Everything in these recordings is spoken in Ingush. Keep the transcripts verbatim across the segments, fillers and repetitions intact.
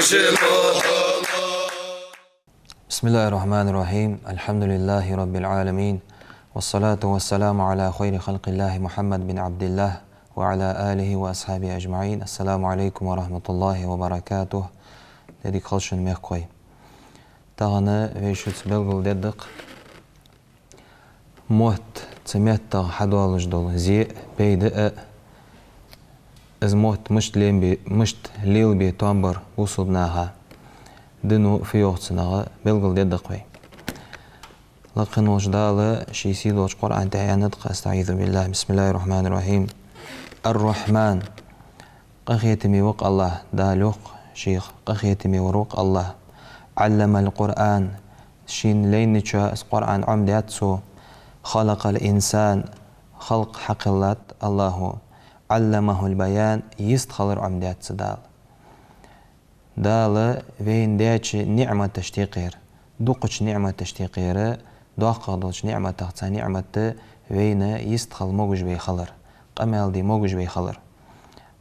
بسم الله الرحمن الرحيم. الحمد لله رب العالمين. والصلاة والسلام على خير خلق الله محمد بن عبد الله وعلى آله وأصحابه أجمعين. السلام عليكم ورحمة الله وبركاته. Деррига хилда шун, мехкахой. Тахан вай шуца белгалдергда-кх мотт, цу меттах хьадоалаш дола зе а, пайда а, из мотт мишта лелабе, мишта лелабе тоам бар бусалба наха, дино фу йоах цунах, белгалдергда-кх вай. Лакхе волча Дала ший сийдолча Къуръан тӀа аьннад-кх: أستعيذ بالله، بسم الله الرحمن الرحيم. الرحمن. Къахетаме ва-кх АллахӀ, Дала йоах шийх, къахетаме вар ва-кх АллахӀ. علم القرآن. Шийна лайначоа из Къуръан Ӏомадаьд цо. خلق الإنسان. Халкъ хьакхеллад АллахӀо. علمه البيان. Йистхилар Ӏомадаьд цо Дала. Дала вайна даьча ниӀматашта юкъера, дукхача ниӀматашта юкъера, доккхагӀа долча ниӀматех цхьа ниӀмат да вайна йистхила могаш вай хилар, къамаьл де могаш вай хилар.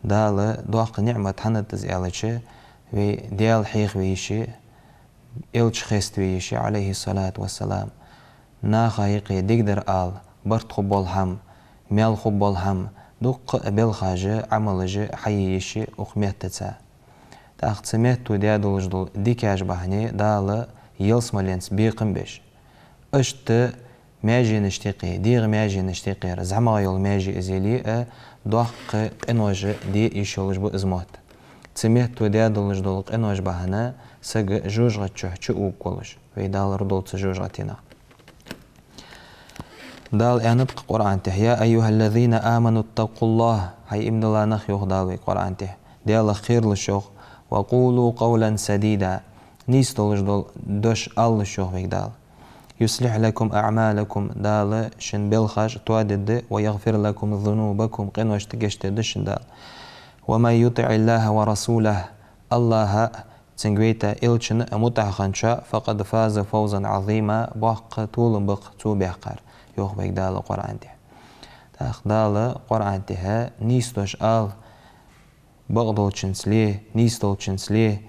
Дала доккха ниӀмат хӀана да из аьлча, вай Даьла хьехаве йиш я, Элча хеставе йиш я, عليه الصلاة والسلام, наха юкъе дикадар ала, барт хургбола хӀама, маьл хургбола хӀама, дуккха а белхаш а, Ӏамалаш а хьае йиш я укх меттаца. ТӀаккха цу метто даь долаш дола дикаш бахьане Дала ялсмаленца бекхам беш. Иштта маьженашта юкъе, дегӀа маьженашта юкъера зӀамагӀа йола маьже из яле а, доккха къинош де йиш йолаш ба из мотт. Цу метто даь долаш дола къинош бахьане саг жожагӀате чу чувугаргволаш, вай далар долча жожагӀатенах. Дала аьннад-кх Къуръан тӀа: يا أيها الذين آمنوا اتقوا الله. ХӀай иман дилла нах, йоах Дала вайга Къуръан тӀа, Даьлах кхералаш, йоах. وقولوا قولا سديدا. Нийса долаш дола дош алалаш, йоах вайга Дала. يصلح لكم أعمالكم. Дала шун белхаш тоадергда, ويغفر لكم ذنوبكم. Къиношта гешт дергда шун Дала. ومن يطع الله ورسوله. АллахӀа, цунга вайта Элчана мутӀахьа хинначоа, فقد فاز فوزا عظيما, боккха толам ба-кх цо баьккхар, йоах вайга Дала Къуръан тӀа. ТӀаккха Дала Къуръан тӀа нийса дош ала, бакъдолчунца ле, нийсдолчунца ле,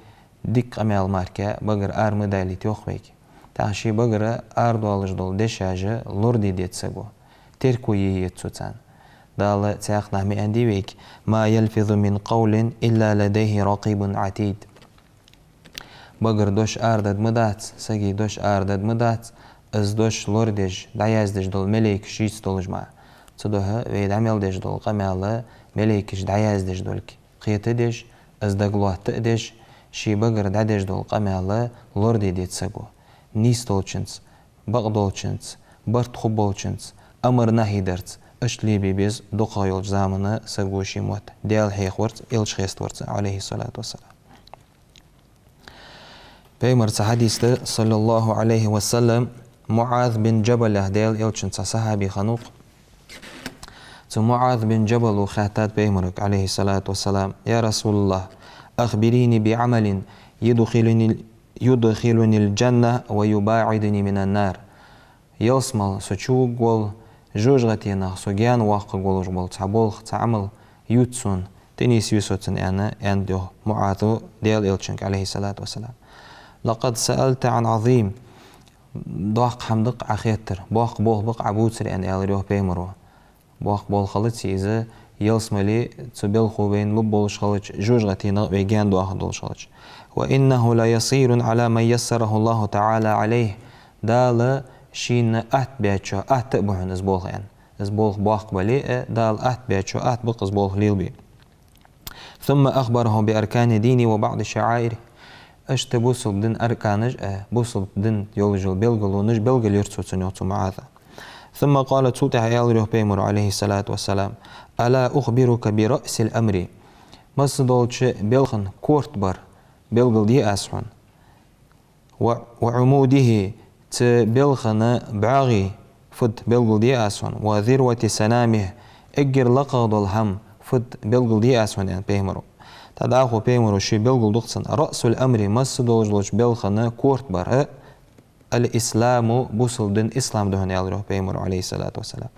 дика къамаьл мара багара ара ма далийта, йоах вайга. ТӀаккха ший багара арадоалаш дола дешаш лораде деза саго, терко е еза цо царна. Дала цхьаькха нах ма аьннадий вайга: ما يلفظ من قول إلا لديه رقيب عتيد. Багара дош арадаргда ма дац, сага дош арадаргда ма дац, из дош лорадеш, дӀаяздеш дола малейкаш шийца долаш мара. Цудухьа вай дӀа мел деш дола къамаьл малейкаша дӀаяздеш долга кхетадеш, из дагалоаттадеш, ший багара дӀадеш дола къамаьл лораде деза саго. Нийсдолчунца, бакъдолчунца, барт хургболчунца, амар-нахьи дарца, иштта лебе беза дукхагӀа йолча замана саго ший мотт Даьла хьехаварца, Элча хестварца, عليه الصلاة والسلام. Пайхамарца хьадис да, صلى الله عليه وسلم, МуӀаз бин Джабал яха Даьла Элчан цхьа сахьаби хиннав-кх. Цу МуӀаз бин Джабала хаьттад Пайхамарга, عليه الصلاة والسلام: يا رسول الله، أخبرني بعمل يدخلني، يدخلني الجنة ويباعدني من النار. Ялсмале со чувугаргвола, жожагӀатенах со гаьна воаккхаргволаш бола цхьа болх, цхьа Ӏамал ювца сона, тӀанийсве со цунна, аьнна, аьннад, йоах, МуӀаза Даьла Элчанга, عليه الصلاة والسلام. لقد سألت عن عظيم. Доккха хӀама да-кх Ӏа хеттар, боккха болх ба-кх Ӏа бувцар, аьнна, аьлар, йоах, Пайхамаро. Боккха болх хилац из, ялсмале цу балхо вайна лургболаш хилча, жожагӀатенах вай гаьна доахаргдолаш хилча. وإنه ليسير على من يسره الله تعالى عليه. Дала шийна атта баьчоа атта а ба хьона из болх, аьнна. Из болх боккха бале а, Дала атта баьчоа атта ба-кх из болх лелабе. ثم أخبره بأركان دينه وبعض شعائره. Иштта бусалба дина арканаш а, бусалба дина йолаш йола белгалонаш белгалйир цо цунна, йоах, цу МуӀаза. ثم قال, цул тӀехьагӀа аьлар, йоах, Пайхамаро, عليه الصلاة والسلام: ألا أخبرك برأس الأمر. Массадолча балха корта бар белгалде аз хьона. و، وعموده, цу балха бӀоагӀий фуд белгалде аз хьона. وذروة سنامه, эггара лакхагӀа дола хӀама фуд белгалде аз хьона, аьннад Пайхамаро. ТӀаккха дӀахо Пайхамаро ше белгалду-кх цунна: رأس الأمر, массадолча балха корта бар, الإسلام, бусалба ди, ислам да хьона, аьлар, йоах, Пайхамаро, عليه الصلاة والسلام.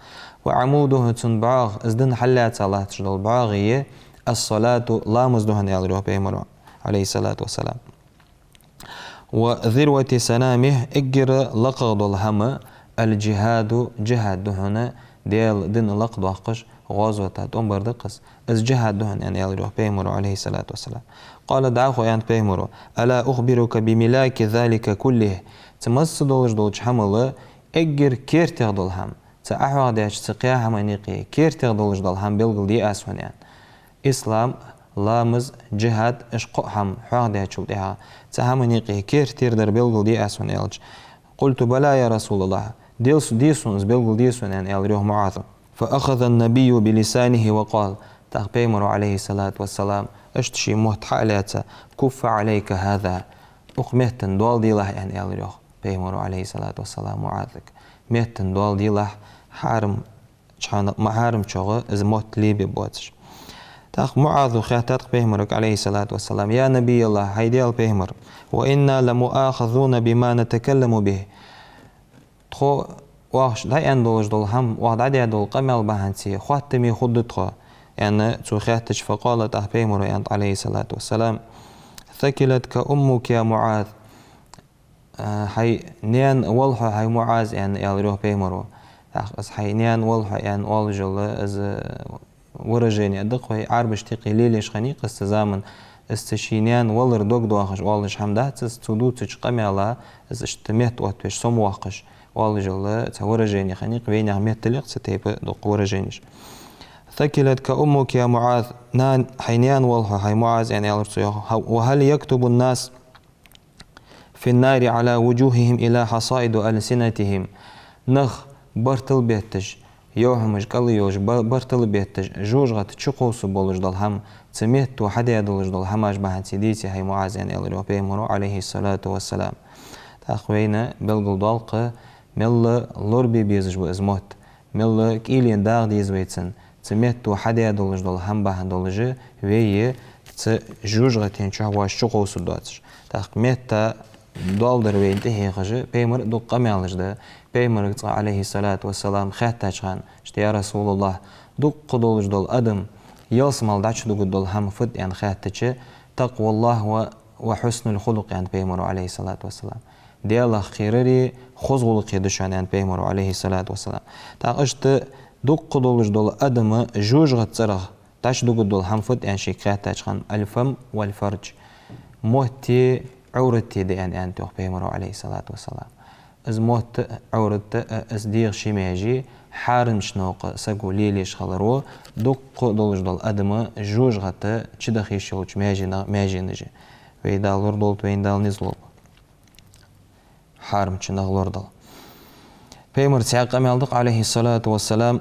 وعموده, цун бӀоагӀа, из ди хьаллаьца латташ дола бӀоагӀий, الصلاة, ламаз да хьона, аьлар, йоах, Пайхамаро, Ӏалайхи ссалату вассалам. «وذروة سنامه», эггара лакхагӀа дола хӀама, «الجهاد», джихӀад да хьона, Даьла дин лакхдоаккхаш, гӀазота тӀом бар да-кх из. Из джихӀад да хьона, аьнна, аьлар йоах Пайхамаро, Ӏалайхи ссалату вассалам. «قال», дӀахо аьннад Пайхамаро: «ألا أخبرك بملاك ذلك كله؟» Цу масса долаш долча хӀамал эггара кертера дола хӀама, цу Ӏа хьоахадаьча цу кхаь хӀаман юкъе кертера долаш дола хӀама белгалде аз хьона, аьнна. Ислам, ламаз, джихӀад, уж кхо хӀама хьоахадаьчул тӀехьагӀа, цу хӀаман юкъе кертера дар белгалде аз хьона, аьлча. «قلت: بلى يا رسول الله», де со-, де сона из, белгалде сона, аьнна, аьлар йоах МуӀаза. «فأخذ النبي بلسانه وقال», тӀаккха Пайхамаро, Ӏалайхи ссалату вассалам, иштта ший мотт хьа а лаьца: «كف عليك هذا», укх метта доал делахь, аьнна, аьлар йоах Пайхамаро, Ӏалайхи ссалату вассалам, МуӀазага. Метта доал делахь, хьарам чхьана ма хьарамчох из мотт лебе боацаш. ТӀаккха МуӀаза хаьттад-кх Пайхамарага, Ӏалайхи ссалату вассалам: «يا نبي الله», хӀай Даьла Пайхамар, «وإنا لمؤاخذون بما نتكلم به». Тхо, оаха дӀааьнна долаш дола хӀама, оаха дӀадаь дола къамаьл бахьанца хоаттаме хургда тхо, аьнна, цо хаьттача, «فقال», тӀаккха Пайхамаро аьннад, Ӏалайхи ссалату вассалам: «ثكلتك أمك يا معاذ». А, хьай наьна вал хьо, хӀай МуӀаз, аьнна, аьлар йоах Пайхамаро. ТӀаккха из хьай наьна вал хьо аьнна оалаш йола из выражени да-кх вай Ӏарбашта юкъе лелаеш хиннай-кх из цу заман. Из цу ший наьна валар дог доахаш оалаш хӀама дац из, цо дувцача къамаьла из иштта метта оттавеш, сомавоаккхаш оалаш йола цхьа выражени хиннай-кх, вайнаьха меттала я-кх цу тайпа дукха выраженеш. «ثكلتك أمك يا معاذ», нан-, хьай наьна вал хьо, хӀай МуӀаз, аьнна, аьлар цо йоах. «وهل يكتب الناس في النار على وجوههم إلا حصائد ألسنتهم». Нах бартал бетташ, йовхьамаш кӀал йолаш, ба-, бартал бетташ, жожагӀата чукхувса болаш дола хӀама, цу метто хьадаь долаш дола хӀамаш бахьанца дийце, хӀай МуӀаз, аьнна, аьлар йоах Пайхамаро, Ӏалайхи ссалату вассалам. ТӀаккха вайна белгалдоал-кх, мел лорабе безаш ва из мотт, мел кӀийлен дагӀа деза вай цунна, цу метто хьадаь долаш дола хӀама бахьан долаш, вай цу жожагӀатен чу вӀаши чукхувсаргдоацаш. ТӀаккха метта доал дар вайна тӀахьехаш, Пайхамара дукха къамаьлаш да. Пайхамарага цкъа, Ӏалайхи ссалату вассалам, хаьттача хана, иштта: «يا رسول الله, дукха долаш дола адам ялсмала дӀачудугаргдола хӀама фуд?» аьнна хаьттача, «تقوى الله و، وحسن الخلق», аьннад Пайхамаро, Ӏалайхи ссалату вассалам. «Даьлах кхерари хоза гӀулакхи да шоана», аьннад Пайхамаро, Ӏалайхи ссалату вассалам. ТӀаккха иштта дукха долаш дола адама жожагӀата цӀерах дӀачудугаргдола хӀама фуд аьнна шийга хаьттача хана, «الفم والفرج», мотти Ӏоврати да аьнна, аьннад йоах Пайхамаро, Ӏалайхи ссалату вассалам. Из мотт а, Ӏоврат а, из дегӀа ши маьже, хьарамча новкъа саго лелаеш хиларо дукха долаш дола адама жожагӀата чудаха йиш йолча маьженах маьженаш я. Вай Дала лорадолда, вайна Дала низ лолба хьарамчунах лорадала. Пайхамара цхьаькха къамаьл да-кх, Ӏалайхи ссалату вассалам,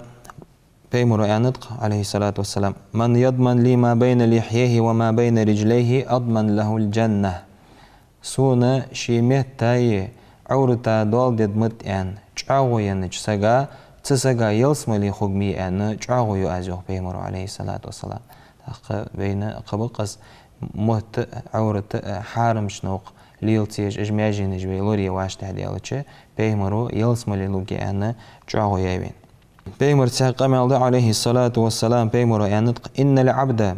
Пайхамаро аьннад-кх, Ӏалайхи ссалату вассалам: «من يضمن لي ما بين لحييه وما بين رجليه أضمن له الجنة». Сона ший меттаи Ӏоврата доал дергда мотт аьнна чӀоагӀо еннача сага, цу сага ялсмале хургья аьнна чӀоагӀо ю аз, йоах Пайхамаро, Ӏалайхи ссалату вассалам. ТӀаккха вайна кхаъ ба-кх из, мотт а, Ӏоврат а хьарамча новкъа лела ца еш, уж маьженаш вай лорае вӀаштӀехьадаьлча, Пайхамаро ялсмале лургья аьнна чӀоагӀо яьй вайна. Пайхамара цхьаькха къамаьл да, Ӏалайхи ссалату вассалам, Пайхамаро аьннад-кх: «إن العبد»,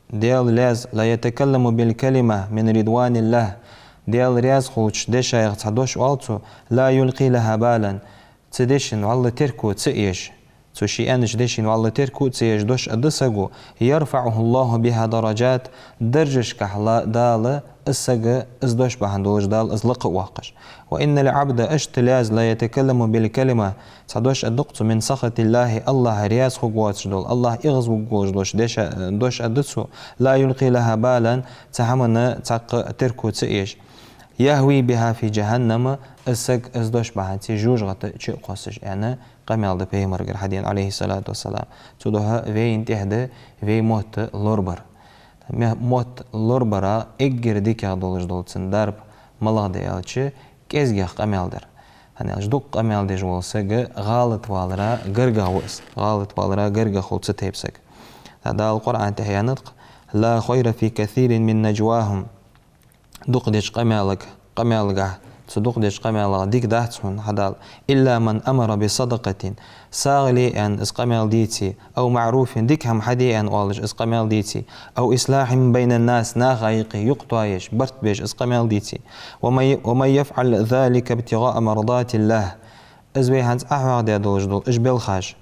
Даьла лаьз, «ليتكلم بالكلمة من رضوان الله», Даьла раьза хулача дешаех цхьа дош оал цо, «لا يلقي لها بالا», цу дешан вӀалла терко ца еш, цу ше аьннача дешан вӀалла терко ца еш дош а да саго, «يرفعه الله بها درجات», даржашкахь ла-, Дала из саг, из дош бахьан долаш Дала из лакха а воаккхаш. «وإن العبد», иштта лаьз, «ليتكلم بالكلمة», цхьа дош а да-кх цо, «من سخط الله», АллахӀ раьза хургвоацаш дола, АллахӀ эгӀазвугволаш долаш деша-, дош а да цо, «لا يلقي لها بالا», цу хӀаманна цхьаккха терко ца еш. «يهوي بها في جهنم», из саг из дош бахьанца жожагӀата чу а кхоссаш, аьнна, къамаьл да Пайхамарагара хьадена, Ӏалайхи ссалату вассалам. Цудухьа вайна тӀехь да вай мотт лорабар. Ме-, мотт лорабара эггара дикагӀа долаш дола цун дарба малагӀа да аьлча, кӀезигагӀа къамаьл дар. ХӀана аьлча дукха къамаьл деш вола саг гӀалатвалара гаргагӀа ва из. ГӀалатвалара гаргагӀа хул цу тайпа саг. ТӀаккха Дала Къуръан тӀа аьннад-кх: «لا خير في كثير من نجواهم». Дукха деча къамаьлага, къамаьлагахь Цу дукха деча къамаьлах дика дац хьона хьадала. إلا من أمر بصدقة, сагӀа ле аьнна из къамаьл деце, أو معروف, дика хӀама хьаде аьнна оалаш из къамаьл деце, أو إصلاح بين الناس, наха юкъе юкъ тоаеш, барт беш из къамаьл деце. ومن، ومن يفعل ذلك ابتغاء مرضات الله. Из вай хӀанз Ӏохьоахадаь долаш дола уж белхаш.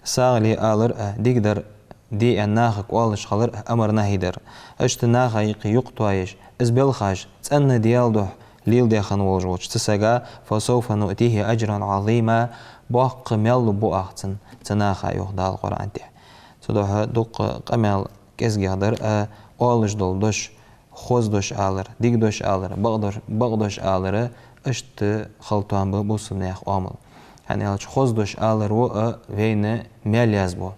СагӀа ле алар а, дикадар де аьнна нахага оалаш хилар а, амар-нахьи дар. Иштта наха юкъе юкъ тоаеш, из белхаш цӀена Даьла духьа леладе хинна волаш волча цу сага, فسوف نؤتيه أجرا عظيما, боккха маьл лургба оаха цунна, цу наха, йоах Дала Къуръан тӀа. Цудухьа дукха къамаьл кӀезигагӀа дар а, оалаш дола дош, хоза дош алар, дика дош алар, бакъ дош, бакъ дош алар, иштта хила тоам ба бусалба наьха оамал. ХӀана аьлча хоза дош алар ва а вайна маьл язбу.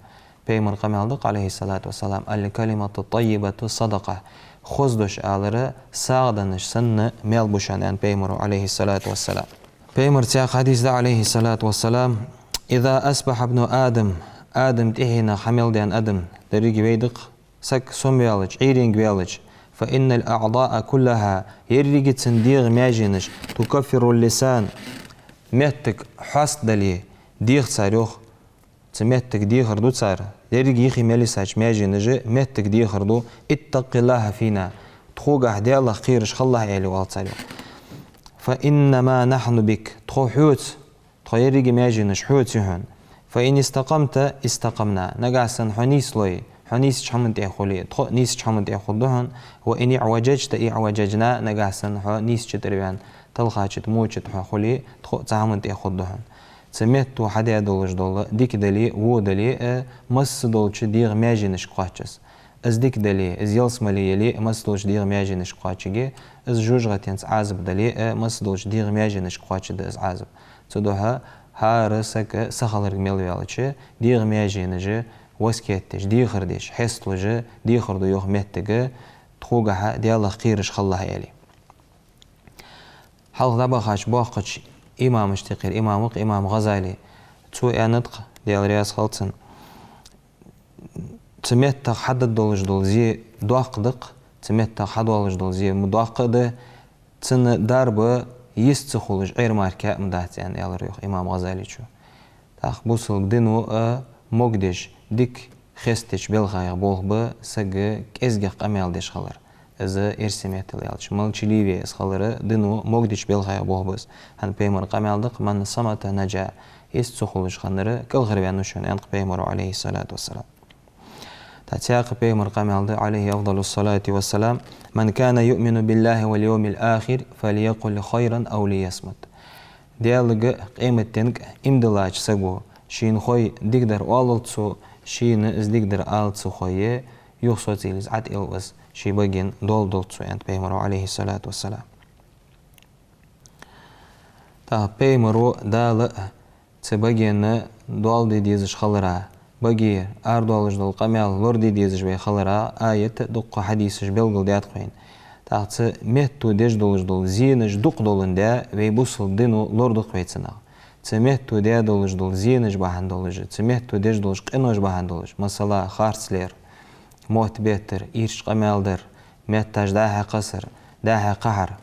Пайхамара къамаьл да-кх, عليه الصلاة والسلام: الكلمة الطيبة صدقة. Хоза дош алар сагӀа денна санна маьл ба шоана, аьннад Пайхамара, عليه الصلاة والسلام. Пайхамара цхьаькха хьадис да, عليه الصلاة والسلام: إذا أصبح ابن آدم, Адама тӀехьенах хьа мел даьнна адам, деррига вай да-кх, саг сомаваьлча, Ӏуйренга ваьлча, فإن الأعضاء كلها, еррига цун дегӀа маьженаш, تكفر اللسان, меттага хьост дале, дегӀа цар, йоах, цу меттага дехар ду цар, еррига юхе мел йисача маьженаша меттага дехар ду: اتق الله فينا, тхогахьа Даьлах кхераш хилалахь, аьле, оал цар, йоах. فإنما نحن بك, тхо хьоца, тхо еррига маьженаш хьоца я хьона. فإن استقمت استقمنا, нагахьа санна хьо нийслой, хьо нийсача хӀаман тӀа хуле, тхо а нийсача хӀаман тӀа хургда хьона. وإن اعوججت اعوججنا, нагахьа санна хьо нийсача тӀара ваьнна, талхача тӀа, моча тӀа хьо хуле, тхо а цу хӀаман тӀа хургда хьона. Цу метто хьадаь долаш дола дика дале, во дале а, массадолча дегӀа маьженашка кхоач из. Из дика дале, из ялсмале яле а, массадолча дегӀа маьженашка кхоачаргья, из жожагӀатенца Ӏазап дале а, массадолча дегӀа маьженашка кхоачаргда из Ӏазап. Цудухьа хӀара саг са хиларга мел ваьлча, дегӀа маьженаша васкет деш, дехар деш, хьесталуш дехар ду, йоах, меттага, тхогахьа Даьлах кхераш хилалахь, аьле. Хьалха дӀабахача боккхача имамашта юкъера имам ва-кх имам ГӀазали. Цо аьннад-кх, Даьла раьза хилва цунна: цу меттах хьадаргдолаш дола зе доккха да-кх, цу меттах хьадоалаш дола зе ма доккха а да, цун дарба йист ца хулаш Ӏер-мара кхы а ма дац, аьнна, аьлар, йоах, имам ГӀазаличо. ТӀаккха бусалба дино а могадеш, дика хестадеча белхаех болх ба саг кӀезигагӀа къамаьл деш хилар. Из эрсий меттала аьлча, молчаливый из хилар, дино могадеча белхаех болх ба из. ХӀана, Пайхамара къамаьл да-кх: من صمت نجا. Йист ца хулаш хиннар кӀалхарваьннав шоана, аьннад-кх Пайхамара, عليه الصلاة والسلام. ТӀаккха цхьаькха Пайхамара къамаьл да, عليه أفضل الصلاة والسلام: من كان يؤمن بالله واليوم الآخر فليقل خيرا أو ليصمت. Даьлага а, къематденга а иман диллача саго, шийна хой дикадар оалалца, шийна из дикадар алалца хой, юха соцаелла из, ӀотӀаэлла из, ший баген доал даллалца, аьннад Пайхамара, عليه الصلاة والسلام. ТӀаккха Пайхамаро, Дала а, цу багенна доал де дезаш хилара, баге арадоалаш дола къамаьл лораде дезаш вай хилара аят а, дуккха хьадисаш белгалдаьд-кх вайна. ТӀаккха цу метто деш долаш дола зенаш дукха доландаь да вай бусалба дино, лорадергда-кх вай цунах. Цу метто даь долаш дола зенаш бахьан долаш, цу метто деш долаш къинош бахьан долаш, масала, харц лер, мотт беттар, ийрча къамаьл дар, метташ дӀа-хьа кхессар, дӀа-хьа кхахьар,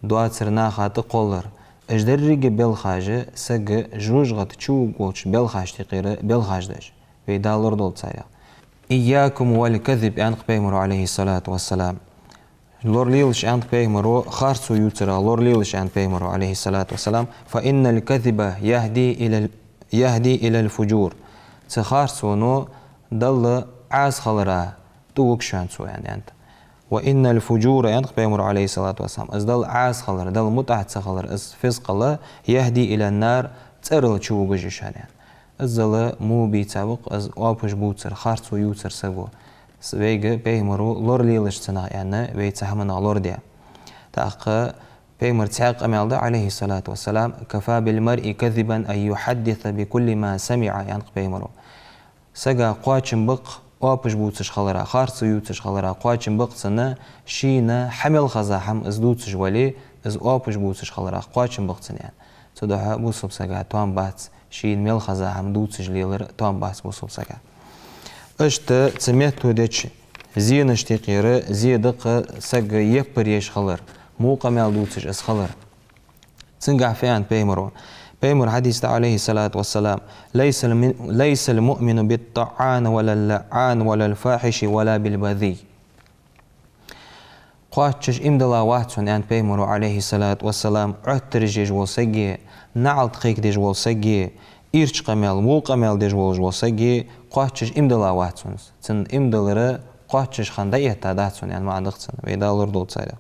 доацар наха тӀакхоллар, уж деррига белхаш саг жожагӀата чувуг волча белхашта юкъера белхаш да уж, вай Дала лорадолда царех. إياكم والكذب, аьннад-кх Пайхамаро, عليه الصلاة والسلام. Лоралелаш, аьннад-кх Пайхамаро, харцо ювцарах лоралелаш, аьннад Пайхамаро, عليه الصلاة والسلام: فإن الكذب يهدي إلى ال-، يهدي إلى الفجور. Цу харцоно Далла Ӏаса хилара тӀавуг шоана цо, аьнна, аьннад. وإن الفجور, аьннад-кх Пайхамаро, عليه الصلاة والسلام, из Далла Ӏаса хилар, Далла мутӀахьа ца хилар, из фискъал, يهدي إلى النار, цӀерала чувугаш я шоана, аьнна. Иззал во бийца ва-кх из оапаш бувцар, харцо ювцар саго. С-, вайга Пайхамаро лоралелаш цунах, аьнна, вай цу хӀаманах лораде. ТӀаккха Пайхамара цхьаькха къамаьл да, عليه الصلاة والسلام: كفى بالمرء كذبا أن يحدث بكل ما سمع, аьннад-кх Пайхамаро. Сага кхоачам ба-кх оапаш бувцаш хилара, харцо ювцаш хилара кхоачам ба-кх цунна, шийна хьа мел хеза хӀама из дувцаш вале, из оапаш бувцаш хиларах кхоачам ба-кх цунна, аьнна. Цудухьа бусалба сага тоам бац шийна мел хеза хӀама дувцаш лелар, тоам бац бусалба сага. Иштта цу метто деча зенашта юкъера зе да-кх саг яппар еш хилар, во къамаьл дувцаш из хилар. Цунгахь фу аьннад пайхамаро? Пайхамара хьадис да, عليه الصلاة والسلام: «ليس المؤمن بالطعان ولا اللعان ولا الفاحش ولا بالبذيء». Кхоачаш иман дилла вац хьона, аьннад пайхамаро, عليه الصلاة والسلام, Ӏоттараш еш вола саг а, наӀалт кхайкадеш вола саг а, ирча къамаьл, во къамаьл деш волаш вола саг а, кхоачаш иман дилла вац хьона. Цун иман диллар кхоачаш хинна дӀаэттадац хьона, аьнна маӀан да цун, вай Дала лорадолда царех.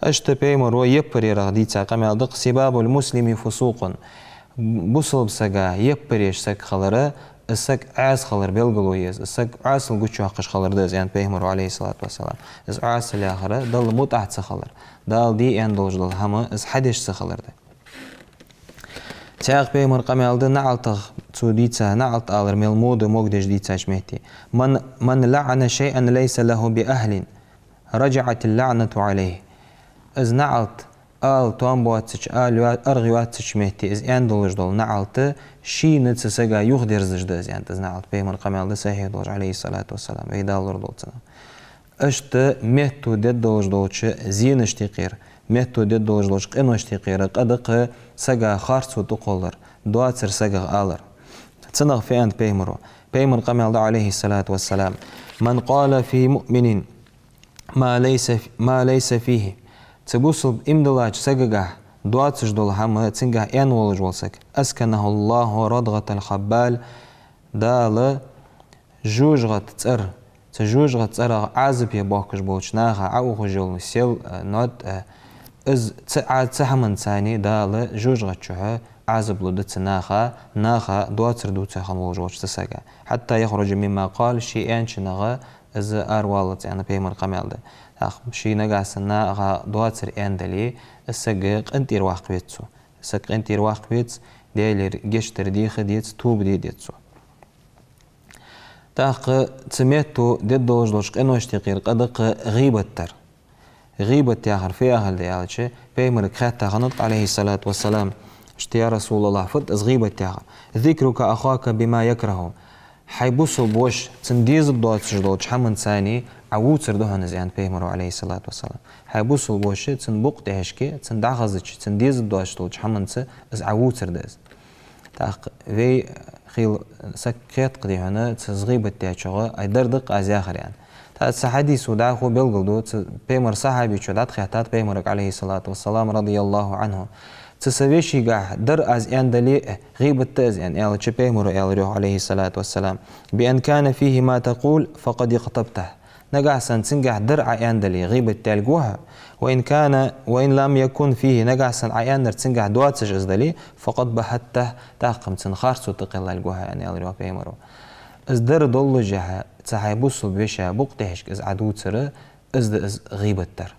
Иштта пайхамаро яппарерах дийца къамаьл да: «سباب المسلم فسوق». Бусалба сага яппареш саг хилар, из саг Ӏаьса хилар белгало я из, из саг Ӏаьсал гучайоаккхаш хилар да из, аьннад пайхамаро, عليه الصلاة والسلام. Из Ӏаьсал яхар Далла мутӀахь ца хилар, Дала де аьнна долаш дола хӀама из хьадеш ца хилар да. Цхьаькха пайхамара къамаьл да наӀалтах, цо дийца наӀалт алар мел мо да, могадеш дийцача метте: «من، من لعن شيئا ليس له بأهل، رجعت اللعنة عليه». Из наӀалт ала тоам боацача, ала йо-, аргӀа йоацача метте из аьнна долаш дола наӀалт шийна, цу сага юхадерзаш да из, аьннад, из наӀалт. Пайхамара къамаьл да сахьихь долаш, عليه الصلاة والسلام, вай Дала лорадолда цунах. Иштта метто дергдолаш долча зенашта юкъера, метто дергдолаш долча къиношта юкъера къа да-кх сага харцо тӀакхоллар, доацар сагах алар. Цунах фу аьннад пайхамаро? Пайхамара къамаьл да, عليه الصلاة والسلام: «من قال في مؤمن ما ليس، ما ليس فيه». Цу бусалба иман диллача сагагахь доацаш дола хӀама цунгахь аьнна волаш вола саг: «أسكنه الله ردغة الخبال». Дала жожагӀата цӀер, цу жожагӀата цӀерах Ӏазап е боахкаш болча наха Ӏоухаш йола сел а, нод а, из цу Ӏа-, цу хӀаманца Дала жожагӀата чухь Ӏазап лургда цу наха, наха доацар дувцаш хинна волаш волча цу сага. «حتى يخرج مما قال», ше аьнначунах из араваллалца, аьнна пайхамара къамаьл да. ТӀаккха ше нагахьа санна наха доацар аьнна дале, из саг къинтӀера ваккха веза цо. Из саг къинтӀера ваккха веза, Даьлагара гешт дар деха деза, тоба де деза цо. ТӀаккха цу метто дергдолаш долча къиношта юкъера къа да-кх гӀийбат дар. ГӀийбат яхар фу яхилга да аьлча, пайхамарага хаьтта хиннад, عليه الصلاة والسلام: «Иштта, я РасулаллахӀ, фуд из гӀийбат яхар?» «ذكرك أخاك بما يكره». Хьай бусалба воша цунна дезаш доацаш долча хӀаманца Ӏа вувцар да хьона из, аьннад пайхамаро, عليه الصلاة والسلام. Хьай бусалба воша цунна букъ тӀехьашка, цунна дӀахазача, цунна дезаш доацаш долча хӀаманца из Ӏа вувцар да из. ТӀаккха вай хила саг кхетакх дий хьона, цу гӀийбат дечох ай дар да-кх аз яхар, аьнна. ТӀаккха цу хьадисо дӀахо белгалду, цу пайхамара сахьабечо дӀатӀахаьттад пайхамарага, عليه الصلاة والسلام, رضي الله عنه: «Цу са вешийгахь дар аз аьнна дале а, гӀийбат да из», аьнна, аьлча, пайхамаро аьлар йоах, عليه الصلاة والسلام: «بأن كان فيه ما تقول فقد اغتبته». Нагахьа санна цунгахь дар Ӏа аьнна дале, гӀийбат даьлга ва хьо. «وإن كان، وإن لم يكن فيه», нагахьа санна Ӏа аьннар цунгахь доацаш из дале, «فقد بهته», тӀаккха-м цунна харцо тӀакхеллалга ва хьо, аьнна, аьлар йоах пайхамаро. Из дар доллашехь, цу хьай бусалба веший букъ тӀехьашка из Ӏа дувцар, из да из гӀийбат дар.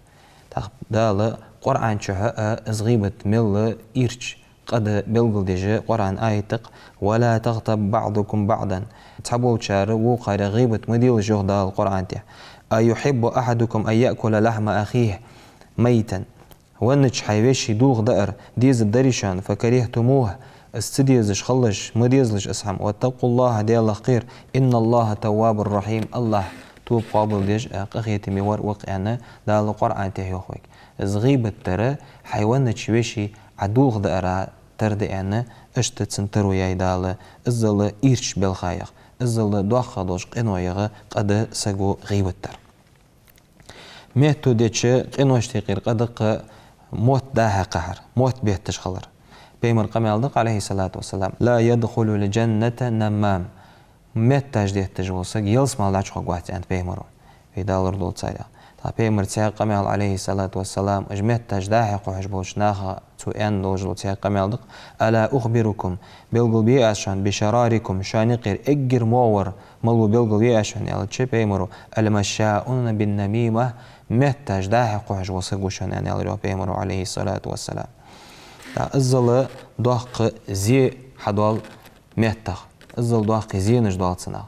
ТӀаккха Дала Къуръан чухь а из гӀийбат мел ирча къа да белгалдеш Къуръан аятах: «ولا تغتب بعضكم بعضا». Цхьаболчар вокхарех гӀийбат ма делаш, йоах Дала Къуръан тӀа. «أيحب أحدكم أن يأكل لحم أخيه ميتا». Веннача хьай веший дулх даар дезаргдарий шоана, «فكرهتموه», из ца дезаш хилалаш, ма дезалаш из хӀама. «واتقوا الله», Даьлах кхера, «إن الله تواب رحيم», АллахӀ тоба къоабалдеш а, къахетаме вар ва-кх, аьнна, Дала Къуръан тӀа йоах вайга. Из гӀийбат дар хьай веннача веший Ӏа дулх даарах тара да, аьнна, иштта цунна таро яьй Дала, иззал ирча белхаех, иззал доккхагӀа долча къиноех къа да саго гӀийбат дар. Метто деча къиношта юкъера къа да-кх мотт дӀа-хьа кхахьар, мотт бетташ хилар. Пайхамара къамаьл да-кх, عليه الصلاة والسلام: «لا يدخل الجنة نمام». Метташ детташ вола саг ялсмала дӀачухаргвац, аьннад пайхамаро, вай Дала лорадолда царех. ТӀаккха пайхамара цхьаькха къамаьл, عليه الصلاة والسلام, уж метташ дӀа-хьа кхухьаш болча наха цо аьнна долаш дола цхьаькха къамаьл да-кх: «ألا أخبركم», белгалбе аз шоана, «بشراركم», шоана юкъера эггара могӀа вар малав белгалбе аз шоана, аьлча пайхамаро: «المشاءون بالنميمة», метташ дӀа-хьа кхухьаш вола саг ва шоана, аьнна, аьлар йоах пайхамаро, عليه الصلاة والسلام. ТӀаккха иззал доккха зе хьадоал меттах, иззал доккхий зенаш доал цунах.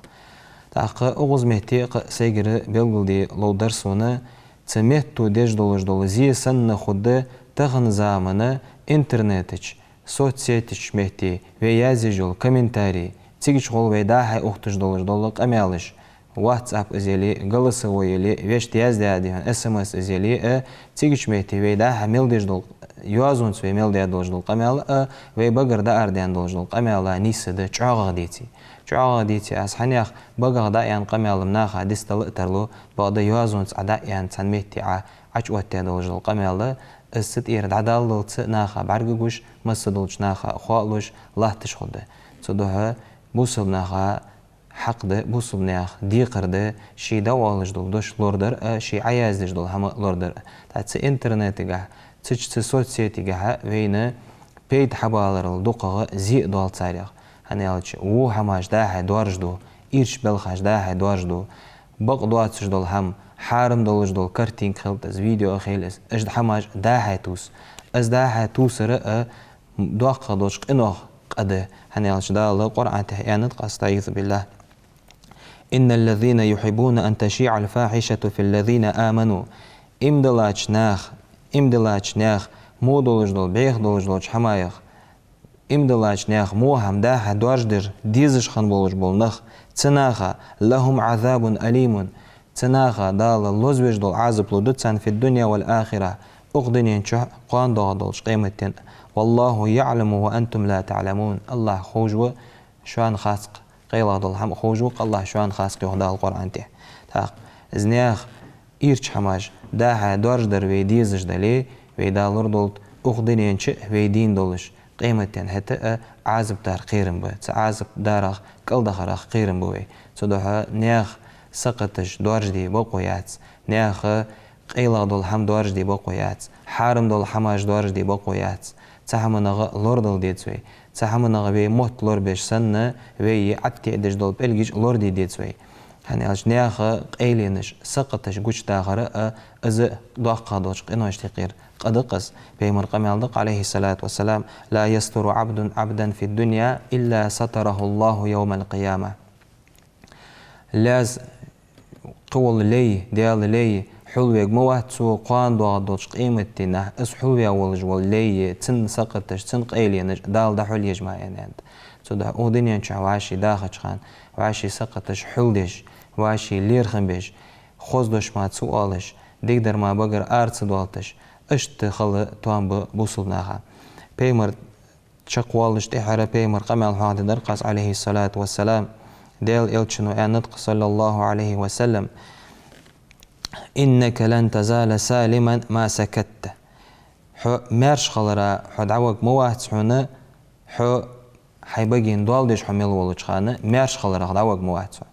ТӀаккха укхаза метте кхы а сайгара белгалде ловш дар сона, цу метто деш долаш дола зе санна хургда тахан заман интернета чу, соцсеташ чу метте вай язъеш йола комментарий, цига чухьол вай дӀа-хьа ухийташ долаш дола къамаьлаш, WhatsApp из яле, голосовой яле, вешта яздаь а, дий хьона, СМС из яле а, цига чу метте вай дӀа-хьа мел деш дола Йоазонца вай мел даь долаш дола къамаьл а, вай багара даар даь долаш дола къамаьл а нийса да, чӀоагӀагӀа деце. ЧӀоагӀагӀа деце аз, хӀана аьлча багах дӀааьнна къамаьл-м наха дицдала а тарлу, бакъда йоазонца Ӏа дӀааьнна цхьан метте Ӏа Ӏочуоттадаь долаш дола къамаьл а, из цу тӀера дӀадаллалца наха бӀаргагуш, массадолча наха хоалуш латташ хургда. Цудухьа бусалба наха хьакъ да, бусалба наьха декхар да ший дӀаоалаш дола дош лорадар а, ший Ӏояздеш дола хӀама лорадар а. ТӀаккха цу интернетагахьа, цу, цу соцсетигахьа вайна пайда хьабаларал дукхагӀа зе а доал царех. ХӀана аьлча, во хӀамаш дӀа-хьа доаржаду, ирча балхаш дӀа-хьа доаржаду, бакъ доацаш дола хӀама, хьарам долаш дола картинка хилда из, видео хилда из, уж хӀамаш дӀа-хьа тувс. Из дӀа-хьа тувсар а доккхагӀа долча къинойх къа да, хӀана аьлча Дала Къуръан тӀа аьннад-кх: أستعيذ بالله. إن الذين يحبون أن تشيع الفاحشة في الذين آمنوا. Иман диллача наха, иман диллача наьха во долаш дола, бӀеха долаш долча хӀамаех, иман диллача наьха во хӀама дӀа-хьа доаржадар дезаш хинна болаш бола нах, цу наха, لهم عذاب أليم, цу наха Дала лозавеш дола Ӏазап лургда царна في الدنيا والآخرة, укх дунен чу, кхоана доагӀа долча къематдийнахьа. والله يعلم وأنتم لا تعلمون. АллахӀ ховш ва, шоана хац-кх, къайлагӀа дола хӀама ховш ва-кх АллахӀ, шоана хац-кх, йоах Дала Къуръан тӀа. ТӀаккха из наьха ирча хӀамаш дӀа-хьа доаржадар вай дезаш дале, вай Дала лорадолда укх дунен чу а вай дийна долаш, къематдийнахьа хӀаьта а Ӏазап дар кхерам ба, цу Ӏазап дарах кӀалдахарах кхерам ба вай. Цудухьа наьха сакхаташ доаржаде бокъо яц, наьха къайлагӀа дола хӀама доаржаде бокъо яц, хьарам дола хӀамаш доаржаде бокъо яц. Цу хӀаманах лорадала деза вай. Цу хӀаманах вай мотт лорабеш санна, вай ӀаттеӀ деш дола пӀелгаш лораде деза вай. ХӀана аьлча наьха къайленаш, сакхаташ гучадахар а, из доккхагӀа долча къиношта юкъера къа да-кх из. Пайхамара къамаьл да-кх, عليه الصلاة والسلام: لا يستر عبد عبدا في الدنيا إلا ستره الله يوم القيامة. Лаьз, кхы вола лай, Даьла лай, хьулвергма вац цо кхоана доагӀа долча къематдийнахьа, из хьулваь волаш вола лай, цун сакхаташ, цун къайленаш Дала дӀахьулъеш ма вац, аьннад. Цудухьа укх дунен чу вӀаший дахача хана, вӀаший сакхаташ хьулдеш, вӀаший лерхӀам беш, хоза дош ма ца оалаш, дикадар ма багара ара ца доалийташ, иштта хила тоам ба бусалба наха. Пайхамар чакхвоалаш тӀехьара пайхамара къамаьл хьоахадаьдар-кх аз, عليه الصلاة والسلام. Даьла Элчано аьннад-кх, صلى الله عليه وسلم: إنك لن تزال سالما ما سكت. Хьо маьрша хилара хьо дӀаваргма вац хьона, хьо хьай баген доал деш хьо мел волча хана, маьрша хиларах дӀаваргма вац хьо.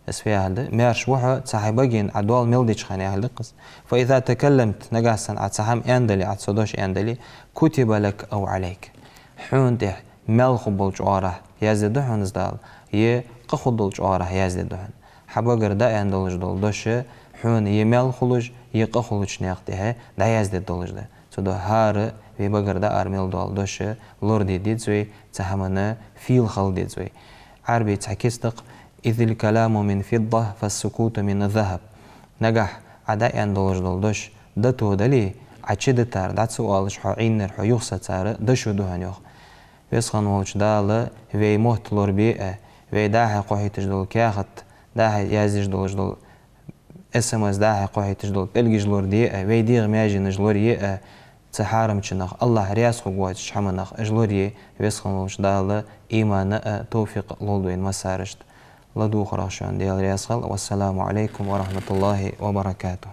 Из фу яхилга да? Маьрша ва хьо, цу хьай баген Ӏа доал мел деча хана яхилга да-кх из. فإذا تكلمت, нагахьа санна Ӏа цхьа хӀама аьннадале, Ӏа цхьа дош аьннадале, كتب لك أو عليك. Хьона тӀа маьл хургболча оагӀорахьа яздергда хьона из Дала, е къа хургдолча оагӀорахьа яздергда хьона. Хьа багара дӀааьнна долаш дола дош хьона е маьл хулаш, е къа хулача наькъа тӀа дӀаяздергдолаш да. Цудухьа хӀара вай багара дӀаара мел дола дош лораде деза вай, цу хӀаман фийла хила деза вай. Ӏарбий цхьа кица да-кх: إذا الكلام من فضة فالسكوت من ذهب. Нагахьа Ӏа дӀааьнна долаш дола дош дото дале, Ӏа чудитар дӀа ца оалаш, хьо Ӏийнар, хьо юхасацар дошо да хьона, йоах. Веза хинна волча Дала вай мотт лорабе а, вай дӀа-хьа кхухьийташ дола каьхат, дӀа-хьа яздеш долаш дола СМС, дӀа-хьа кхухьийташ дола пӀелгаш лораде а, вай дегӀа маьженаш лорае а, цу хьарамчунах, АллахӀ раьза хургвоацача хӀаманах уж лорае, Веза хинна волча Дала иман а, товфикъ а лолда вайна массанена. ЛадувгӀарах шоана Даьла раьза хилва. والسلام عليكم ورحمة الله وبركاته.